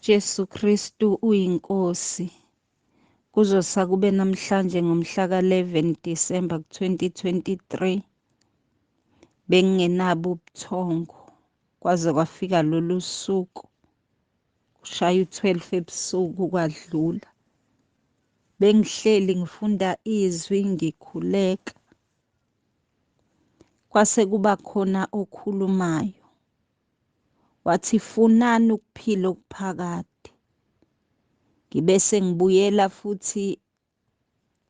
Jesu Kristu uyiNkosi. Kuzosa kube namhlanje ngomhla ka-11 Disemba 2023. Bengingenabo ubuthongo kwaze kwafika lolu suku. Kushaya u-12 ebusuku kwadlula. Bengihleli ngifunda izwi ngikhuleka. Kwase kuba khona okhulumayo. Wathi funani ukuphila okuphakade. Ngibe sengibuyela futhi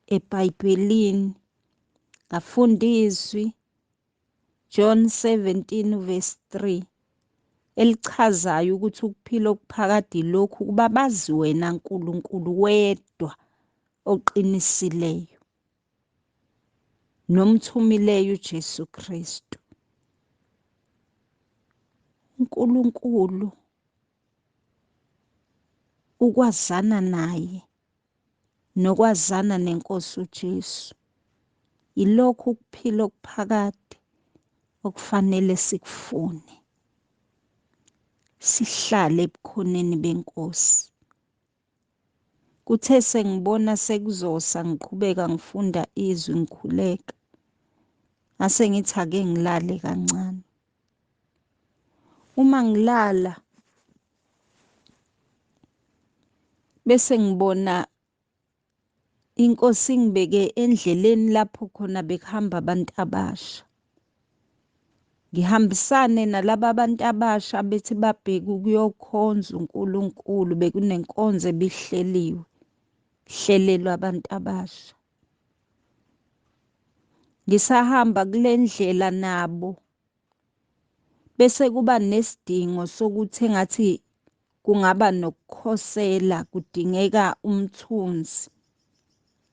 eBhayibhelini ngafunda izwi John 17 verse 3 elichazayo ukuthi ukuphila okuphakade lokhu kuba bazi wena Nkulunkulu wedwa oqinisileyo nomthumileyo uJesu Kristu. uNkulunkulu ukwazana naye nokwazana nenkosi uJesu yilokhu ukuphila okuphakade okufanele sikufune sihlale ebukhoneni benkosi. Kuthe sengibona sekuzosa ngiqhubeka ngifunda izwi ngikhuleka. Ngase ngithi ake ngilale kancane. Uma ngilala bese ngibona inkosi ingibeke endleleni lapho khona bekuhamba abantu abasha. Ngihambisane nalaba bantu abasha bethi babheke ukuyokhonza uNkulunkulu, bekunenkonzo ebihleliwe, hlelelwa abantu abasha. Ngisahamba kule ndlela nabo bese kuba nesidingo sokuthi engathi kungaba nokukhosela, kudingeka umthunzi.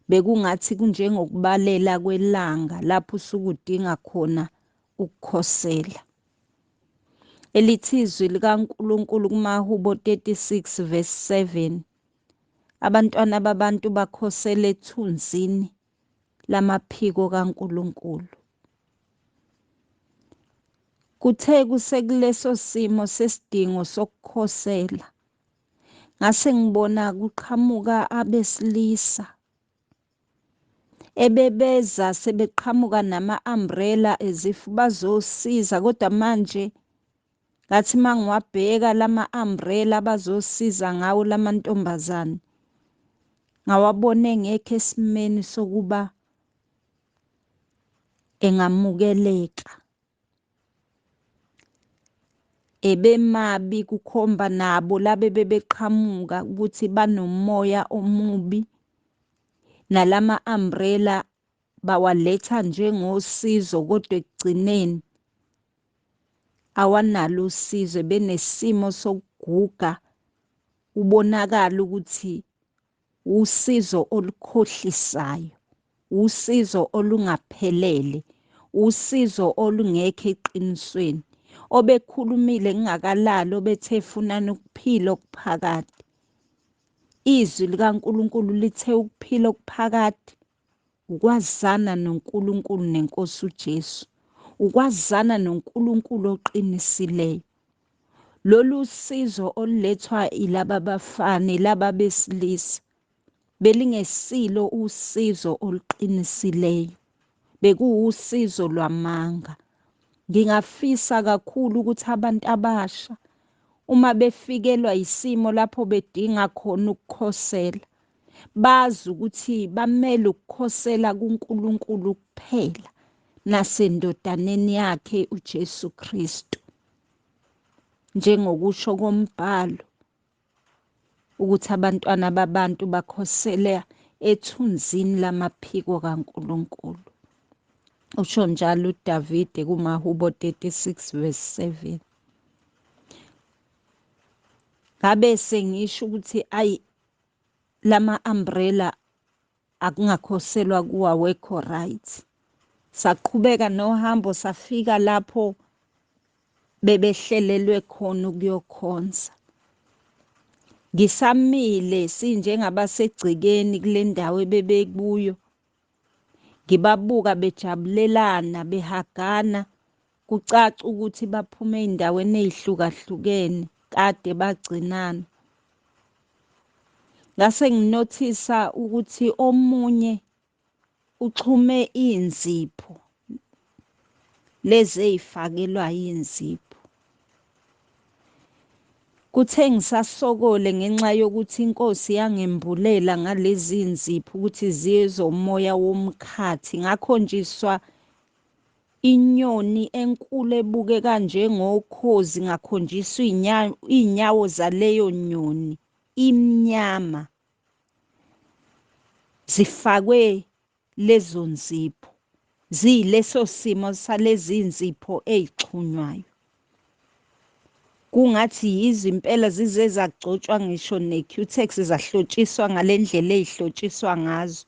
Bekungathi kunjengokubalela kwelanga lapho usuke udinga khona ukukhosela. Elithi izwi likaNkulunkulu kumaHubo 36 verse 7 abantwana babantu bakhosela ethunzini lamaphiko kaNkulunkulu. Kuthe kusekuleso simo sesidingo sokukhosela, ngase ngibona kuqhamuka abesilisa ebebeza sebeqhamuka nama-umbrella as if bazosiza, kodwa manje ngathi mangiwabheka lama-umbrella abazosiza ngawo lamantombazane ngawabona engekho esimeni sokuba engamukeleka. Ebemabi kukhomba nabo labe bebeqhamuka ukuthi banomoya omubi, nalama umbrella bawaletha njengosizo kodwa ekugcineni awanalo usizo, benesimo sokuguga ubonakala ukuthi usizo olukhohlisayo, usizo olungaphelele, usizo olungekho eqinisweni. Obekhulumile ngingakalali obethe funani ukuphila okuphakade. Izwi likaNkulunkulu lithe ukuphila okuphakade ukwazana noNkulunkulu nenkosi uJesu, ukwazana noNkulunkulu oqinisileyo. Lolu sizo olulethwa ilaba bafana, ilaba besilisa, belingesilo usizo oluqinisileyo, bekuwusizo lwamanga. Ngingafisa kakhulu ukuthi abantu abasha uma befikelwa isimo lapho bedinga khona ukukhosela, bazi ukuthi bamele ukukhosela kuNkulunkulu kuphela nasendodaneni yakhe uJesu Kristu. Njengokusho kombhalo ukuthi abantwana babantu bakhosela ethunzini lamaphiko kaNkulunkulu. Usho njalo uDavide kumaHubo 36 verse 7. Ngabe sengisho ukuthi ayi lama umbrella akungakhoselwa kuwo awekho right. Saqhubeka nohambo safika lapho bebehlelelwe khona ukuyokhonza. Ngisamile sinjengabasegcekeni kule ndawo ebebekuyo, ngibabuka bejabulelana behagana, kucaca ukuthi baphume ey'ndaweni ey'hlukahlukene kade bagcinana. Ngase nginothisa ukuthi omunye uxhume inzipho lezi ezifakelwa inzipho. Kuthe ngisasokole ngenxa yokuthi inkosi yangembulela ngalezi nzipho ukuthi zizomoya womkhathi, ngakhonjiswa inyoni enkulu ebukeka njengokhozi, ngakhonjiswa iy'nyawo zaleyo nyoni imnyama, zifakwe lezo nzipho, ziyileso simo salezi nzipho ey'xhunywayo. Kungathi yizo impela zize zagcotshwa ngisho ne-cutex, zahlotshiswa ngale ndlela ey'hlotshiswa ngazo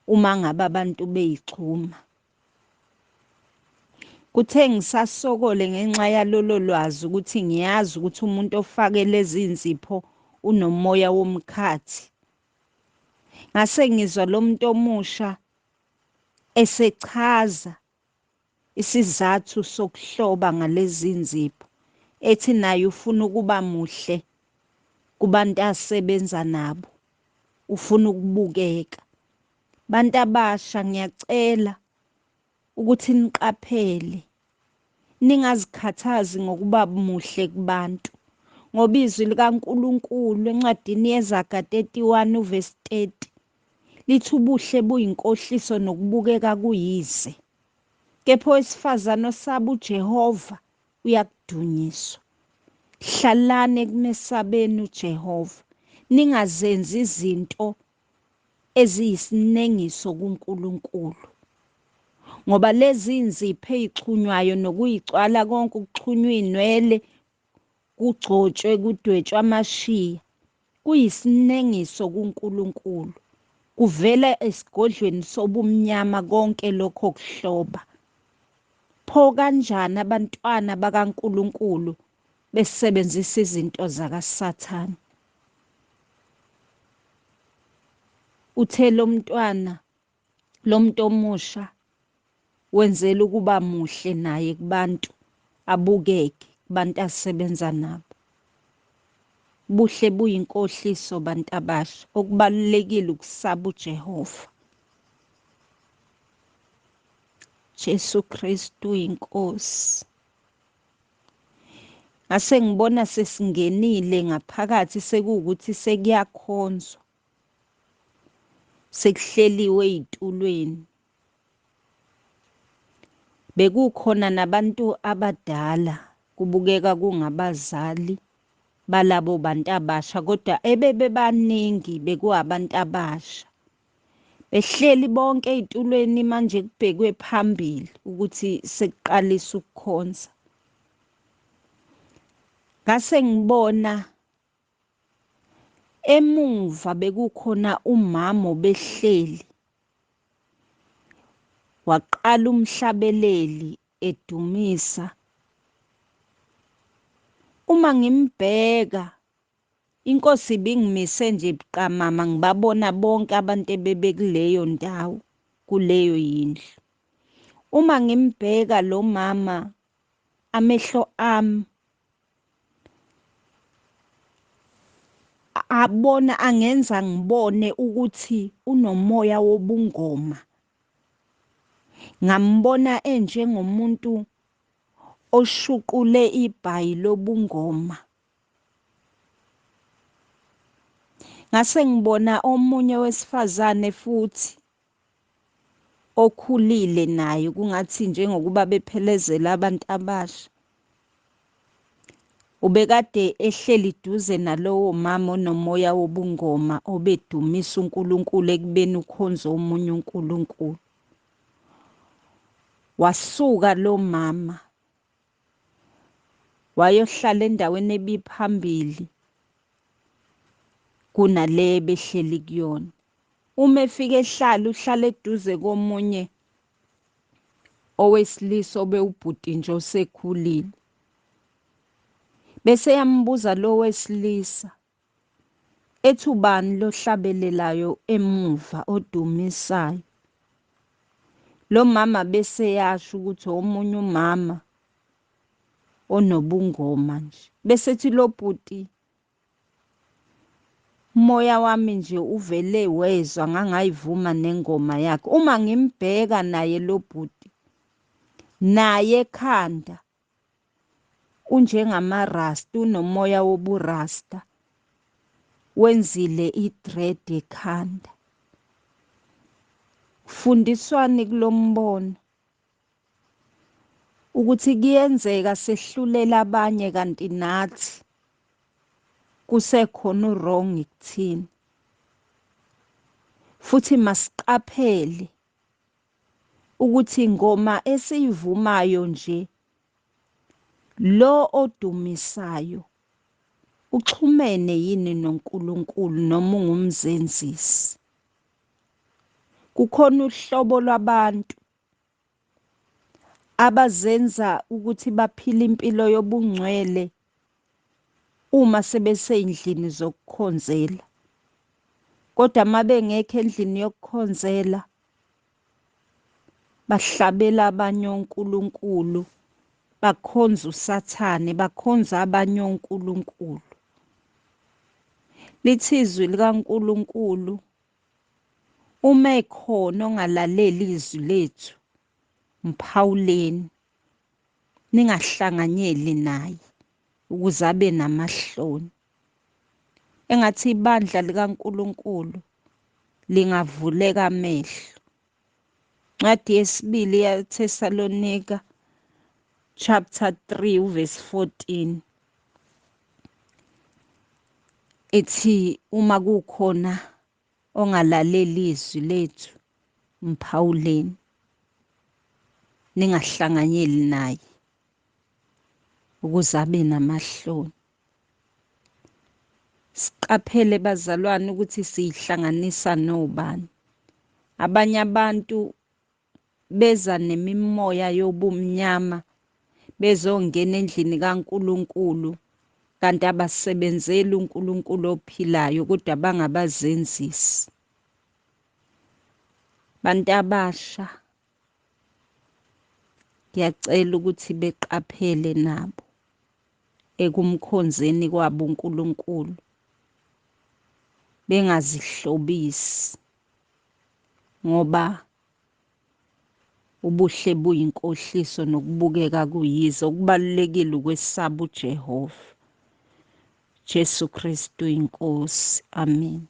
uma ngabe abantu bey'xhuma. Kuthe ngisasokole ngenxa yalolo lwazi ukuthi ngiyazi ukuthi umuntu ofake lezi nzipho unomoya womkhathi, ngase ngizwa lo muntu omusha esechaza isizathu sokuhloba ngalezi nzipho, ethi naye ufuna ukuba muhle kubantu asebenza nabo, ufuna ukubukeka. Bantu abasha, ngiyacela ukuthi niqaphele, ningazikhathazi ngokuba muhle kubantu, ngoba izwi likaNkulunkulu encwadini yeZaga 31 uvesi 30 lithi ubuhle buyinkohliso nokubukeka kuyize, kepha owesifazane osaba uJehova uyakudunyiswa. Hlalani ekumesabeni uJehova, ningazenzi izinto eziyisinengiso kuNkulunkulu, ngoba lezi nzipho ey'xhunywayo nokuyicwala konke, ukuxhunywa iy'nwele, kugcotshwe, kudwetshwe amashiya, kuyisinengiso kuNkulunkulu. Kuvela esigodlweni sobumnyama konke lokho kuhloba. Pho kanjani abantwana bakaNkulunkulu besebenzisa izinto zakaSathane? Uthe lo mntwana, lo muntu omusha wenzela ukuba muhle naye kubantu, abukeke kubantu asebenza nabo. Buhle buyinkohliso bantu abasha, okubalulekile ukusaba uJehova. Jesu Kristu inkosi. Ngase ngibona sesingenile ngaphakathi, sekuwukuthi sekuyakhonzwa, sekuhleliwe ey'tulweni. Bekukhona nabantu abadala, kubukeka kungabazali balabo bantu abasha, kodwa ebebebaningi bekuwabantu abasha. Behleli bonke ey'tulweni manje kubhekwe phambili ukuthi sekuqalisa ukukhonza. Ngase ngibona emuva bekukhona umama obehleli, waqala umhlabeleli edumisa. Uma ngimbheka, inkosi ibingimise nje buqamama, ngibabona bonke abantu ebebekuleyo ndawo, kuleyo yindlu. Uma ngimbheka lo mama, amehlo ami abona, angenza ngibone ukuthi unomoya wobungoma. Ngambona enjengomuntu oshuqule ibhayi lobungoma. Ngase ngibona omunye wesifazane futhi okhulile naye, kungathi njengokuba bephelezela abantu abasha. Ubekade ehleli duze nalowo mama onomoya wobungoma obedumisa uNkulunkulu ekubeni ukhonza omunye uNkulunkulu. Wasuka lo mama wayohlala endaweni ebiphambili kunale ebehleli kuyona. Uma efika ehlala, uhlala eduze komunye owesilisa obewubhuti nje osekhulile. Bese yambuza lo wesilisa, ethi ubani lohlabelelayo emuva odumisayo? Lo mama bese yasho ukuthi omunye umama onobungoma nje. Bese ethi lo bhuti, Umoya wami nje uvele wezwa ngangayivuma nengoma yakhe. Uma ngimbheka naye lo bhuti, naye ekhanda unjengamarasta, unomoya woburasta, wenzile i-dread ekhanda. Fundiswani kulombono ukuthi kuyenzeka sehlulela abanye kanti nathi kusekhona u-wrong kuthina. Futhi masiqaphele ukuthi ingoma esiyivumayo nje lo odumisayo uxhumene yini noNkulunkulu noma ungumzenzisi. Kukhona uhlobo lwabantu abazenza ukuthi baphile impilo yobungcwele uma sebeseyindlini zokukhonzela, kodwa uma bengekho endlini yokukhonzela bahlabela abanye onkulunkulu, bakhonza uSathane, bakhonza abanye onkulunkulu. Lithi izwi likaNkulunkulu, uma ekhona ongalaleli izwi lethu, mphawuleni, ningahlanganyeli naye ukuze abe namahloni. Engathi ibandla likaNkulunkulu lingavuleka amehlo. Ncwadi yesibili yaThesalonika chapter 3 uverse 14 ithi uma kukhona ongalaleli izwi lethu, mphawuleni, ningahlanganyeli naye ukuze abe namahloni. Siqaphele bazalwane ukuthi siyihlanganisa nobani. Abanye abantu beza nemimoya yobumnyama bezongena endlini kaNkulunkulu, kanti abasebenzeli uNkulunkulu ophilayo kodwa bangabazenzisi. Bantu abasha, ngiyacela ukuthi beqaphele nabo ekumkhonzeni kwabo uNkulunkulu, bengazihlobisi ngoba ubuhle buyinkohliso nokubukeka kuyize. Okubalulekile ukwesaba uJehova. Jesu Kristu inkosi. Amen.